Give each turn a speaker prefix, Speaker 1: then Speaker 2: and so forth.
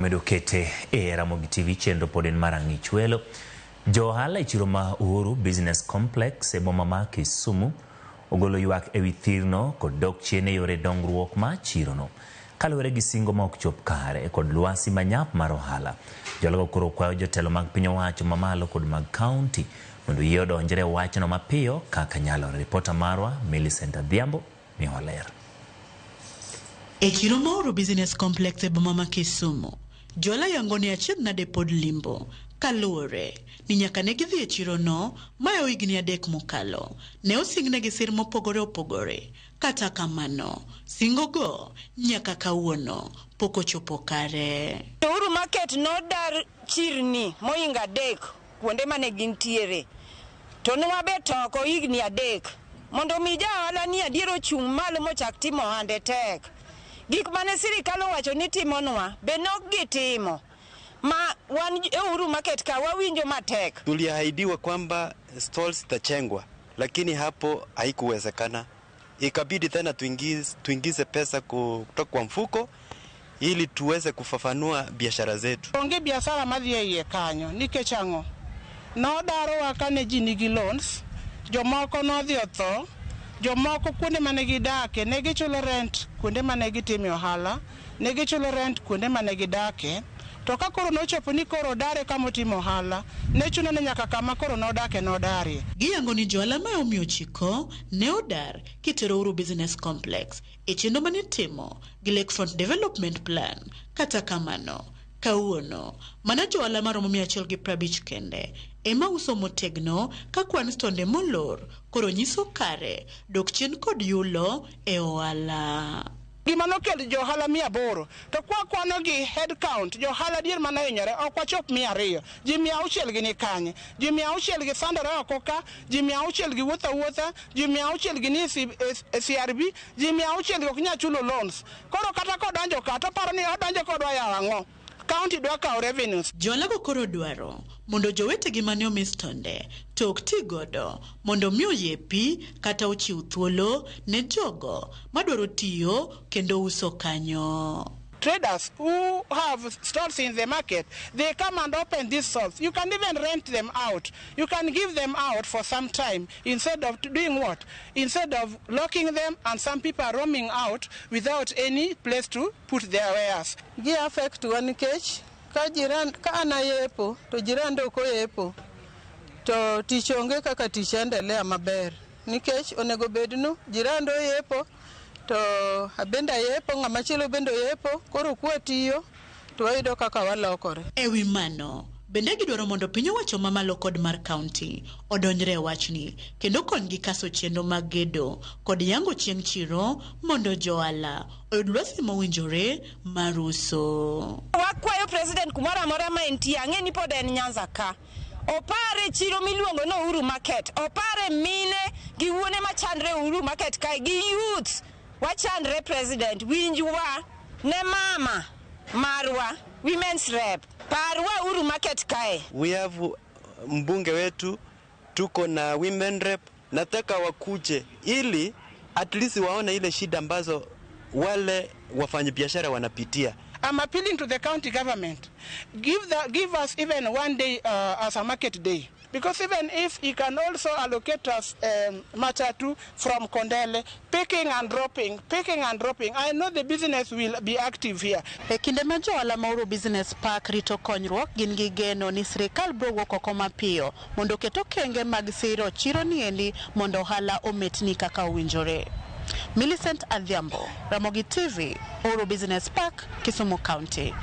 Speaker 1: Medo kete e Ramogi TV chenro pod en mar ang'ich welo. Jo ohala e chiro ma Uhuru Business Complex e boma ma Kisumu ogolo ywak e wi thirno kod dok chien e yore dongruok ma chirono. Kaluwore gi singo ma ok chop kare kod lwasi manyap mar ohala, jologo koro kwayo jotelo mag piny owacho mamalo kod mag kaunti mondo oyie odonjre e wachno mapiyo kaka nyalore. Ripota marwa Millicent Adhiambo miyowa ler.
Speaker 2: E chiro ma Uhuru Business Complex e boma ma Kisumu, johala yango ni achiedh nade pod limbo kaluwore ni nyaka ne gidhi e chirono mayo higni 3 mokalo ne osingnegi sir mopogore opogore. Kata kamano, singogo nyaka kawuono pok ochopo kare.
Speaker 3: Uhuru Market nodar chirni mohingo 3 kuonde mane gintiere. To nwabet oko higni 3 mondo mi ja ohala ni adier ochung' malo mochak timo ohande tek. Gik mane sirikal owacho ni timonwa be nok gitimo. Ma wan e Uhuru Market ka wawinjo matek.
Speaker 4: Tuliahidiwa kwamba stalls zitachengwa, lakini hapo haikuwezekana. Ikabidi tena tuingize pesa kutoka kwa mfuko ili tuweze kufafanua biashara zetu.
Speaker 5: Onge biashara madhi e iye kanyo nikech ang'o? Nodarowa kane ji nigi loans, jomoko nodhi otho, jomoko kuonde mane gidake ne gichulo rent kuonde mane gitime ohala, ne gichulo rent kuonde mane gidake. To ka koro nochopo ni koro odare kama otimo ohala, ne chuno ni nyaka kama koro nodake nodarie.
Speaker 2: Giyango ni johala ma omiyo chiko ne odar kitero Uhuru Business Complex e chenro mane itimo gi Lakefront Development Plan. Kata kamano, kawuono mana johala maromo 150 kende ema uso motegno ka kwan stonde molor koro nyiso kare dok chien kod yulo e ohala.
Speaker 5: Gima nokelo johala 800 to kwa kwano gi head count johala dier mane ohinyore ok wachop 200. Ji 600 gi ni kanye? Ji 600 gi sandore oko ka, ji 600 gi wuotho awuotha, ji 600 gi ni e CRB, ji 600 gi ok nyal chulo loans. Koro kata kodonjo ka to paro ni odonjo kodwa yawo ang'o? County dwa kawo revenues.
Speaker 2: Johala go koro dwaro mondo jowetegi mane omi stonde to ok ti godo mondo mi oyepi kata ochiw thuolo ne jogo madwaro tiyo kendo uso kanyo.
Speaker 5: Traders who have stalls in the market, they come and open these stalls. You can even rent them out. You can give them out for some time instead of doing what? Instead of locking them, and some people are roaming out without any place to put their wares.
Speaker 6: Gi affect wa nikech ka jiran, ka an ayepo to jirande ok oyepo to tich onge kaka tich endelea maber nikech onego bed nu jirande oyepo to abende ayepo, ng'ama chielo bende oyepo, koro kwa tiyo to wayudo kaka walokore.
Speaker 2: E wi mano, bende gidwaro mondo piny owacho mamalo kod mar kaunti odonjre e wachni kendo konygi kaso chenro mag gedo kod yango chieng' chiro mondo johala oyud lwasi mowinjore mar uso.
Speaker 3: Wakwayo president kumoro amora ma entie, ang'e ni pod en Nyanza ka. Opare chiro miluongo ni Uhuru Market, opare mine gi wuone machandre Uhuru Market kae gi youths wachandre. President, winjwa ne mama marwa women's rep, parwa Uhuru Market kae.
Speaker 4: We have mbunge wetu, tuko na women rep, nataka wakuje ili at least waone ile shida ambazo wale wafanyabiashara wanapitia.
Speaker 5: I'm appealing to the county government. Give us even one day as a market day. Because even if he can also allocate us matatu from Kondele, picking and dropping, picking and dropping, I know the business will be active here.
Speaker 2: E kinde ma johala ma Uhuru Business Park rito konyruok, gin gi geno ni sirikal biro wuok oko mapiyo mondo oket okenge mag siro chiro niendi mondo ohala ometni kaka owinjore. Millicent Adhiambo, Ramogi TV, Uhuru Business Park, Kisumu County.